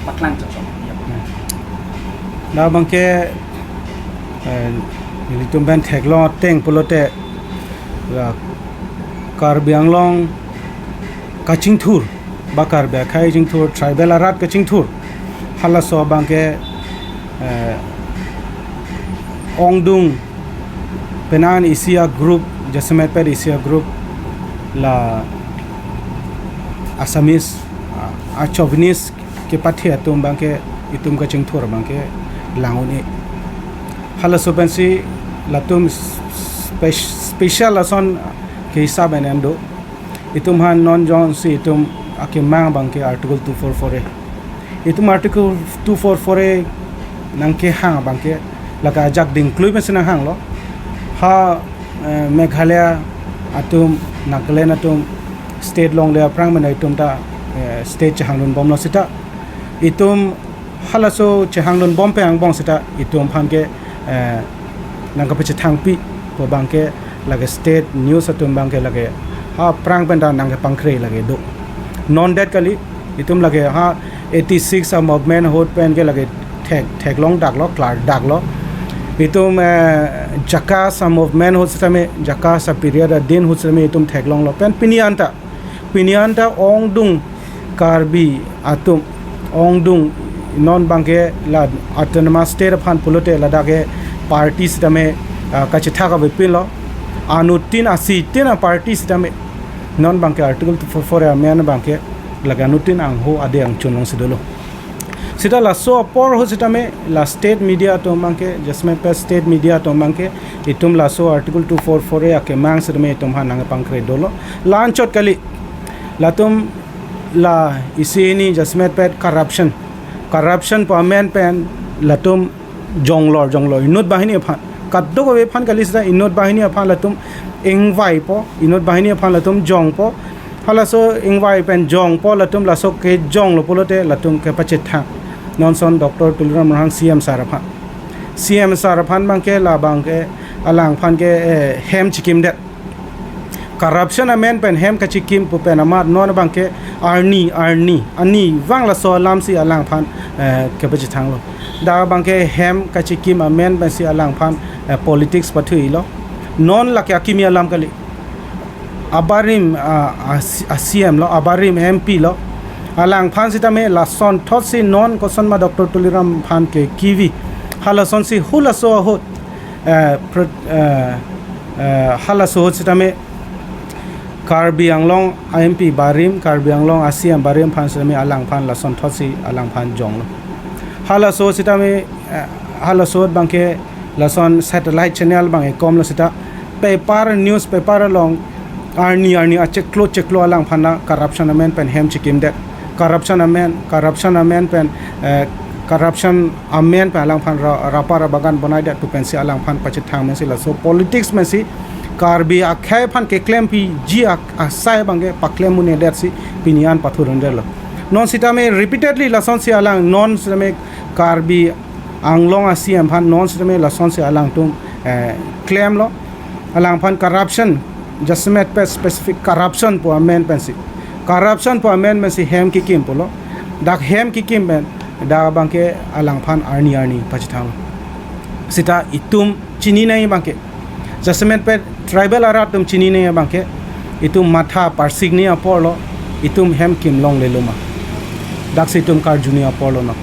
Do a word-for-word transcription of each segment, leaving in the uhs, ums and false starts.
Paklang chot chot. Dak abangke, eh, ilitum pen theklong ateng pulote, la Karbi Anglong kachingthur, ba Karbi akhei chingthur, tribal arat kachingthur, halaso abangke, eh, ongdung penang isi a-group, jasemet pet isi a-group, la Assamese, a, a-chauvinist kepathe atum abangke itum kachingthur abangke lang un-e. Halaso pensi latum spe-, special ason ke hisab en en do. Itum aphan non jongsi itum akemang abangke Article two four four A. Itum Article two four four A nangkehang abangke lake ajak dingklui pensi nanghanglo. Ha, eh, Meghalaya atum, Nagaland atum, state longle aphrang mena itum ta, eh, state chehangdun bomlo seta. Itum halaso chehangdun bom pen angbong seta itum aphan ke, eh, nangkapachethangpi pu abangke lake state news atum abangke lake ha aphrang pen ta nangkepangkre lake do. Non det kali, itum lake ha eighty-six a-movement ahut pen ke lake thek, theklong daklo, klar daklo. Itum, eh, JACAS a-movement ahut setame, JACAS a-period adin ahut setame itum theklonglo. Pen pini anta, pini anta ongdung Karbi atum, ongdung non abangke la autonomous state aphan pulote ladak ke party setame, ah, kachethak avepinlo. Anuttin asitin a-party setame non abangke Article two four four amen abangke lake anuttin angho ade angchun alongsi dolo. Seta laso apor ahut setame la state media atum abangke, jasemet pet state media atum abangke, itum laso Article two four four A akemang setame itum aphan nangkepangkre dolo. La anchot kali, latum la isi hini jasemet pet corruption. Corruption pu amen pen latum jonglor jonglor inut banghini aphan. Kadokave aphan kali seta inut banghini aphan latum ingvaipo, inut banghini aphan latum jongpo. Halaso ingvai pen jongpo latum laso kejonglo pulote latum kepachethang. Non ason Doctor Tuliram Ronghang C M sir aphan. C M sir aphan abangke la abangke alangphan ke, eh, hem chikimdet. Corruption amen pen hem kachikim pu pen amat non abangke arni, arni, arnivang laso alamsi alangphan, eh, kepachethanglo. Dak abangke hem kachikim amen pensi alangphan, eh, politics pathuilo. Non lake akimi alam kali. Abarim, ah, ah, C-, ah, C M lo, abarim M P lo. Alangphan setame lasonthotsi non kosonma Doctor Tuliram aphan ke kivi. Halasonsi halaso ahut, eh, pr-, eh, eh, halaso ahut setame Karbi Anglong a-M P barim, Karbi Anglong a-C M barim aphan setame alangphan lasonthotsi alangphan jonglo. Halaso setame, eh, halaso abangke lason satellite channel abang ekomlo seta paper, newspaper along arni arni achiklo chiklo alangphan na corruption amen pen hem chikimdet. Corruption amen, corruption amen pen, eh, corruption amen pen alangphan ra-, rubber bagan bonaidet pu pensi alangphan pachethang mensi laso politics mensi Karbi akhei aphan keklempiji ak-, asai abangke paklem un-edetsi pini an pathurundetlo. Non setame repeatedly lasonsi alang non setame Karbi Anglong a-C M aphan non setame lasonsi alangtum, eh, klemlo. Alangphan corruption, jasemet pet specific corruption pu amen pensi. Corruption pu amen pensi hem kikim pulo. Dak hem kikim pen, dak abangke alangphan arni arni pachethanglo. Seta itum chini nangji abangke, jasemet pet tribal arat atum chini nangji abangke, itum matha parsikji aporlo, itum hem kim longlelo ma. Daksi itum karjuji aporlo no.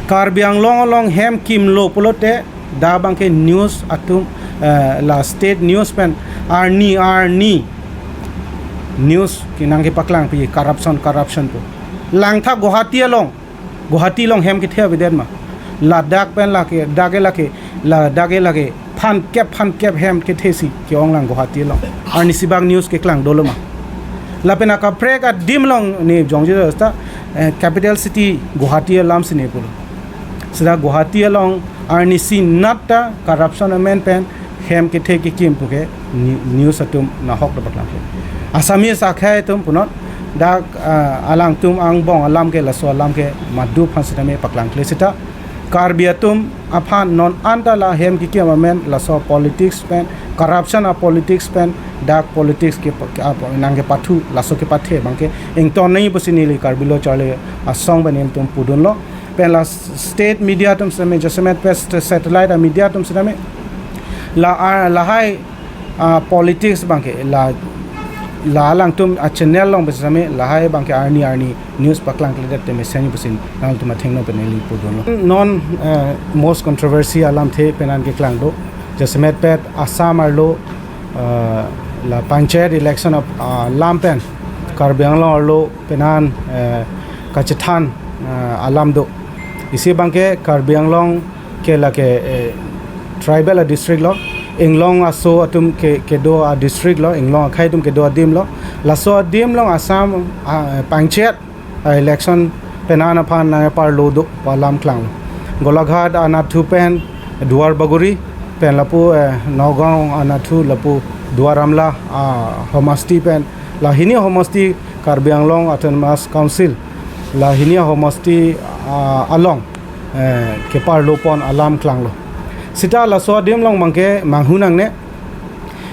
Karbi Anglong along hem kimlo pulote, dak abangke news atum, eh, la state news pen arni arni news ke nangkepaklangpi corruption, corruption pu. Langtha Guwahati along, Guwahati along hem kethe avedet ma. Ladak pen lake, dak ke lake, ladak ke lake phan kep, phan kep hem kethesi ke-ong lang Guwahati along. Arnisi bak news keklang dolo ma. Lapen akaprek adim along ne jongji seta, eh, capital city Guwahati alamsi ne pulo. Seta Guwahati along arnisi nat ta corruption amen pen hem kethe kekim puke ni-, news atum nahok dapat lang. Assamese akhei atum punon dak, ah, alangtum angbong alam ke laso alam ke madu aphan setame paklangkle seta Karbi atum aphan non anta la hem kekim amen laso politics pen, corruption a politics pen, dark politics ke, ke ap-, nangkepathu, laso kepathe abangke ingtonnoi pusi neli Karbi Lo Charli Asong pen nelitum pudunlo. Pen la state media atum sitame, jasemet pen satellite a media atum sitame, la, ah, lahai, ah, politics abangke la, la alangtum a channel along pen sitame lahai abangke arni arni news paklangkledet te mesen pusi nangtum athengno pen neli pudunlo. Non, eh, most controversy alamthe pen an keklang do. Jasemet pen Assam arlo, eh, la panchayat election ap-, ah, alam pen Karbi Anglong arlo pen an, eh, kachethan, eh, alam do. Isi abangke Karbi Anglong ke lake, eh, tribal a district lo, inglong aso atum ke, kedo a district lo, inglong akhei atum kedo adim lo. Laso adim along Assam, ah, panchayat, ah, election pen an aphan nangparlo do pu alam klanglo. Golaghat anatthu pen Duar Bagori pen lapu, eh, Nagaon anatthu lapu Duar Amla, ah, homosti pen, la hini homosti Karbi Anglong Autonomous Council, la hini homosti, ah, along, eh, keparlo pon alam klanglo. Sita laso adim along abangke manghu nangne,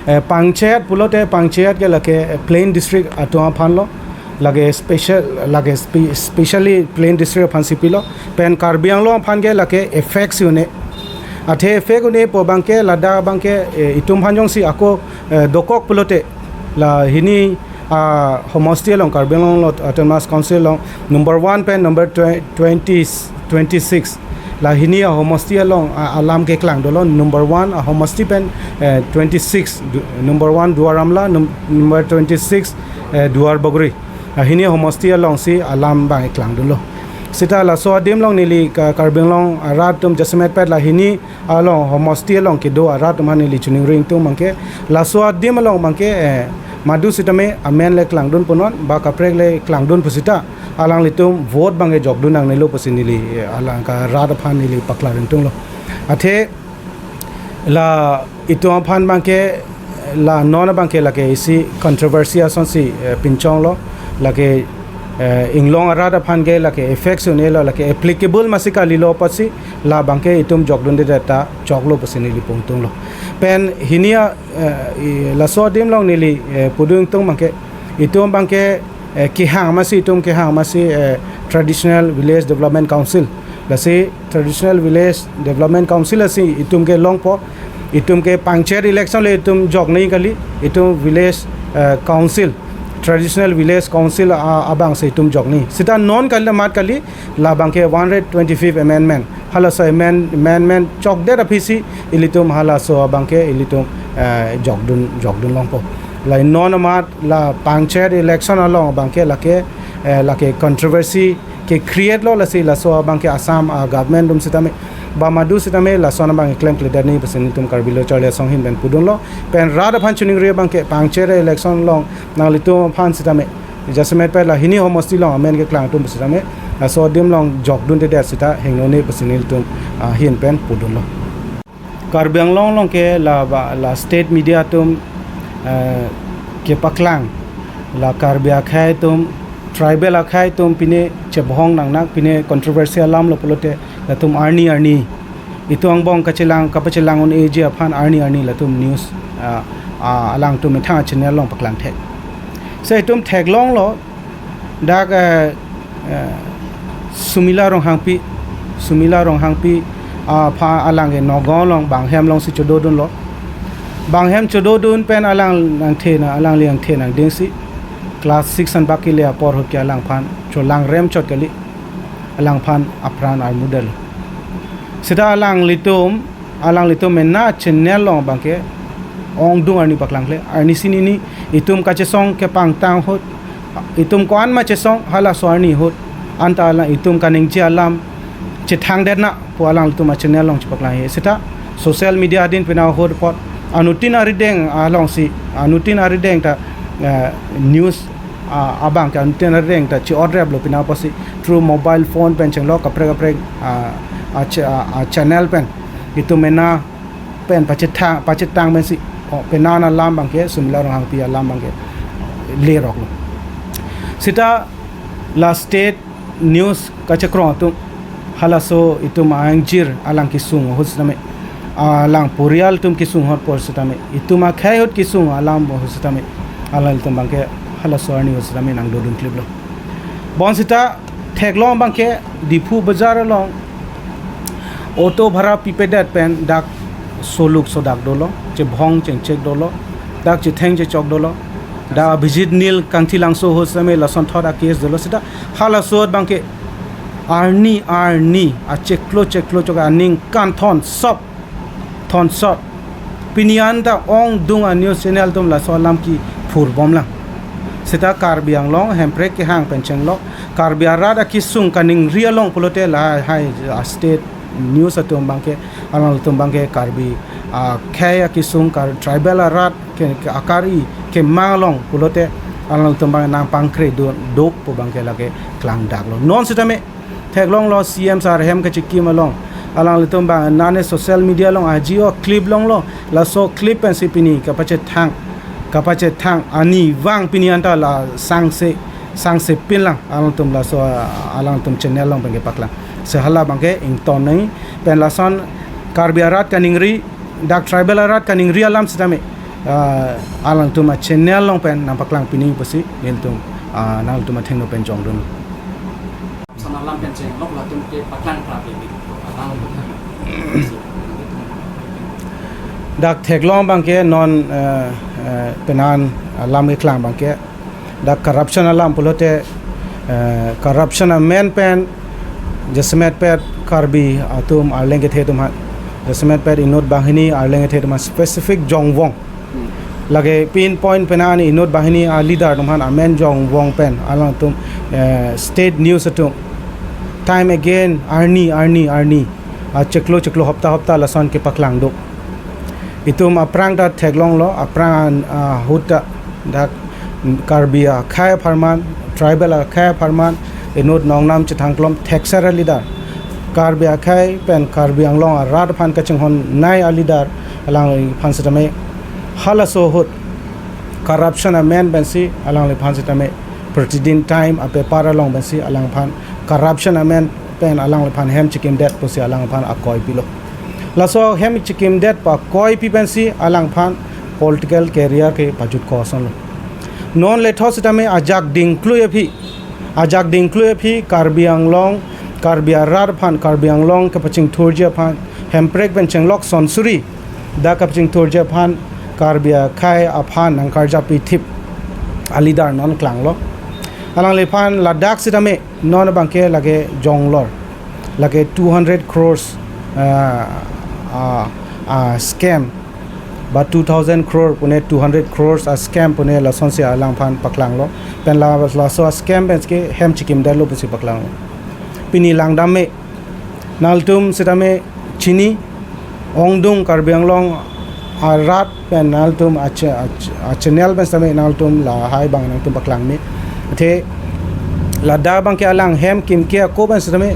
eh, panchayat pulote panchayat ke lake plain district atum aphan lo, lake special, lake spe-, specially plain district aphan si pilo, pen Karbi Anglong aphan ke lake effect si un-e. Athe effect un-e pu abangke ladak abangke, eh, itum aphan jongsi ako, eh, dokok pulote la hini, ah, homosti along, Karbi Anglong lo Autonomous Council along number one pen number twe-, twenty, twenty-six. La hini a homosti along, ah, alam keklang dolo, number one a homosti pen, eh, twenty-six, du-, number one Duar Amla, num-, number twenty-six, eh, Duar Bagori. La hini homosti alongsi alam abang keklang dolo. Sita laso adim along neli Ka-, Karbi Anglong arat atum jasemet pen la hini along homosti along kedo arat atum aphan neli choningri ingtung abangke, laso adim along abangke, eh, madu sitame amen le klangdun punon, ba kaprek le klangdun pusita alanglitum vote abangke jokdun nangnelo pusi neli, eh, alang ka rat aphan neli paklang ingtunglo. Athe la itum aphan abangke, la non abangke lake isi controversy asonsi, eh, pinchonglo, lake, eh, inglong arat aphan ke lake effect si un-elo, lake applicable masi kalilo pusi la abangke itum jokdundedet ta choklo pusi neli pu ingtunglo. Pen hini a, eh, i, laso adim along neli, eh, pudun ingtung abangke, itum abangke, eh, kehang masi, itum kehang masi, eh, Traditional Village Development Council. Lasi Traditional Village Development Council lasi itum ke longpo, itum ke panchayat election le itum joknoi kali, itum village, eh, council, Traditional Village Council a, abangsi itum joknoi. Sita non kali mat kali, la abangke one hundred twenty-fifth amendment. Halaso amend-, amendment chokdet aphisi ilitum halaso abangke ilitum, eh, jokdun, jokdun longpo. La non amat la panchayat election along abangke lake, eh, lake controversy ke create lo, lasi laso abangke Assam, ah, government atum sitame, ba madu sitame lason abang klemkledet nangji pusi nelitum Karbi Lo Charli Asong ahin pen pudunlo. Pen rat aphan choningri abangke panchayat election along nanglitum aphan sitame, jasemet pen la hini homosti along amen keklang atum sitame, laso adim along jokdundedet sita hengnone pusi nelitum, ah, ahin pen pudunlo. Karbi Anglong along ke la ba, la state media atum, eh, kepaklang, la Karbi akhei atum, tribal akhei atum pine chebohong nangnak, pine controversy alam lo pulote latum arni arni itum angbong kachelang, kapachelang un-eji aphan arni arni latum news, ah, ah, alangtum methang channel along paklang thek. Se itum theklonglo, dak, eh, eh, Sumila Ronghangpi, Sumila Ronghangpi, ah, aphan alang ke Nagaon along banghem alongsi chododunlo. Banghem chododun pen alang angthe na, alangli angthe nangdingsi class six an bak kele apor ahut ke alangphan cholang rem chot kali, alangphan apran armudel. Sita alanglitum, alanglitum mena channel along abangke ongdung arni paklang kle, arnisi nini itum kachesong kepangtang ahut, itum ko-an ma chesong halaso arni ahut, anta alang itum kaningje alam chethangdet na pu alanglitum a channel along chepaklang he. Sita social media adin pina ahut apot anuttin arideng alongsi, anuttin arideng ta, eh, news, ah, abangke anuttin arideng ta chi-otreplo pina apotsi through mobile phone pen chenglo kaprek kaprek, ah, ah, cha-, ah, ah, channel pen itum mena pen pachethang, pachethang pensi, oh, pena alam abangke, Sumila Ronghangpi alam abangke leroklo. Sita la state news kachekrong atum, Halaso itum angjir alang kesung ahut sitame, alang porial atum kesung ahut apor sitame, itum akhei ahut kesung alam ahut sitame, alanglitum abangke halaso arni ahut sitame nangdodun kliplo. Bonsita theklong abangke Diphu Bazar along auto bhara pipedet pen dak soluk sodak dolo, chebhong chengchek dolo, dak chetheng chechok dolo, dak Abhijit Nil Kangthilangso ahut sitame lasonthot a-case dolo. Sita halaso ahut abangke arni arni achiklo chiklo chok aningkan thonsop, thonsop. Pini anta ongdung a-news channel atum laso alam kephurbomlang. Sita Karbi Anglong Hemprek kehang pen chenglok, Karbi arat akesung kaningri along pulote lahai a-state news atum abangke, alanglitum abangke Karbi akhei akesung, Kar tribal arat ke, ke akari kemang along pulote alanglitum abang nangpangkre do, dok pu abangke lake klangdaklo. Non sitame theklonglo C M sir ahem kachikim along, alanglitum abang nane social media along ajio clip longlo, laso clip pensi pini kapachethang, kapachethang ani vang pini anta la sangse, sangse pinlang alangtum laso, alangtum channel along pen kepaklang. Si hala abangke ington nangji pen lason Karbi arat kaningri, dak tribal arat kaningri alam sitame, ah, alangtum a-channel along pen nangpaklang pini pusi nelitum, ah, nangtum athengno pen jongdun. Sana alam pen chenglok latum kepaklang klap ini. Alang dak theklong abangke non, eh, eh, penan alam keklang abangke dak corruption alam pulote, eh, corruption amen pen jasemet pet Karbi atum arleng kethe atum aphan, jasemet pet inut banghini arleng kethe atum aphan specific jongvong. Lake pinpoint penan inut banghini a-leader atum aphan amen jongvong pen alangtum, eh, state news atum time again arni arni arni achiklo chiklo hopta hopta lason kepaklang do. Itum aphrang ta theklonglo, aphrang an, ah, ahut ta dak Karbi akhei apharman, tribal akhei apharman, inut nongnam chethangklom thekser a-leader, Karbi akhei pen Karbi Anglong arat aphan kachinghon nai a-leader alangliphan sitame halaso ahut corruption amen pensi alangliphan sitame Pratidin Time a-paper along pensi alangphan corruption amen pen alangliphan hem chikimdet pusi alangphan akoi pilo. Laso hem chikimdet pu akoi pi pensi alangphan political career kepajut ko asonlo. Non lethot sitame ajak dingklui aphi, ajak dingklui aphi Karbi Anglong, Karbi arat aphan, Karbi Anglong kepachingthurji aphan, Hemprek pen chenglok sonsuri dak kepachingthurji aphan, Karbi akhei aphan nangkarjap pithip a-leader non klanglo. Alangliphan ladak sitame non abangke lake jonglor, lake two hundred crores, ah, ah, ah, scam, ba two thousand crore pune two hundred crores a-scam pune lasonsi alangphan paklanglo. Pen la, laso a-scam pensi hem chikimdetlo pusi paklanglo. Pini langdam me, nangtum sitame chini, ongdung Karbi Anglong arat pen nangtum a-cha-, a-cha-, a-channel pen sitame nangtum lahai abang nangtum paklang me. Athe ladak abangke alang hem kimke ako pen sitame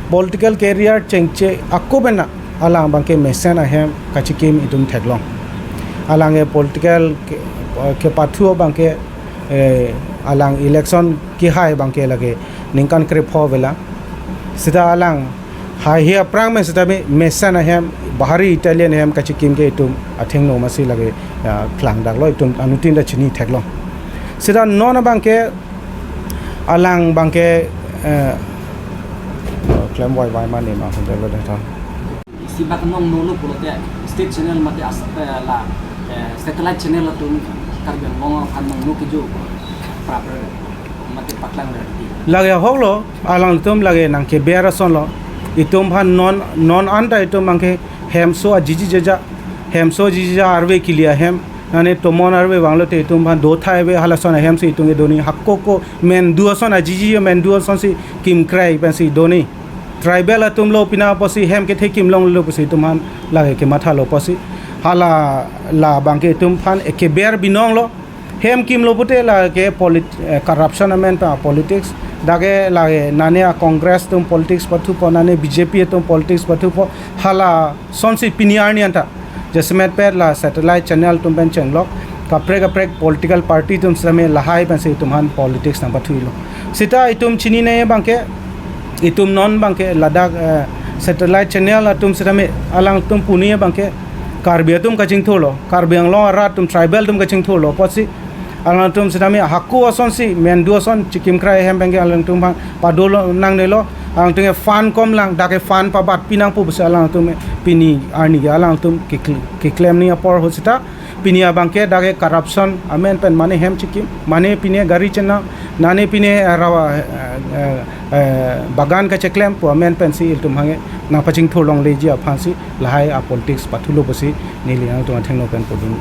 political career chengche ako pen na alang abangke mesen ahem kachikim itum theklong. Alang e political ke, kepathu abangke, eh, alang election kehai abangke lake ningkan krepho avelang. Sita alang haihe aphrang pen sitame mesen ahem, Bahari Italian ahem kachikim ke itum athengno masi lake, ah, klangdaklo, itum anuttin ta chini theklong. Sita non abangke alang abangke, eh, klem wai wai mane ma hundelo de ta. Isi bak nongno lo pulote state channel mate as-, eh, la, eh, satellite channel atum Karbi Anglong aphan nongno kejo prapre mate paklang re. Lake ahoklo, alangtum lake nangkeber asonlo. Itum aphan non, non anta itum abangke hemso ajiji jaja, hemso ajiji jaja arve kili ahem, nane tomon arve vanglote itum aphan dothai ave, halason ahemsi itum kedo nangji. Hako ko mendu ason ajiji mendu asonsi kimkrai pensi do nangji. Tribal atumlo pina apotsi hem kethe kimlonglo pusi itum aphan lake kemathalo apotsi. Hala la abangke itum aphan ekeber binonglo. Hem kimlo pute lake polit-, eh, corruption amen pen politics. Dak ke lake nane a-Congress atum politics pathupo, nane B J P atum politics pathupo. Halasonsi pini arni anta jasemet pet la satellite channel atum pen chenglok, kaprek kaprek political party atum sitame lahai pensi itum aphan politics nangpathuilo. Sita itum chinine abangke itum non abangke ladak, eh, satellite channel atum setame alangtum pini abangke Karbi atum kachingthurlo, Karbi Anglong arat atum tribal atum kachingthurlo. Apotsi alangtum setame hako asonsi, mendu ason chikimkrai ahem abangke alangtum abang padolo nangnelo, alangtum ke fund komlang, dak ke fund pabatpi nangpo pusi alangtum pini arni ke alangtum kekle-, keklem ni apor ahut seta, pini abangke dak ke corruption amen pen mane hem chikim, mane pine gari chenam, mane pine rawa, eh, eh, eh, bagan kacheklem pu amen pensi ilitum abangke nangpachingthur longleji aphansi lahai a politics pathulo pusi neli alangtum athengno pen pudun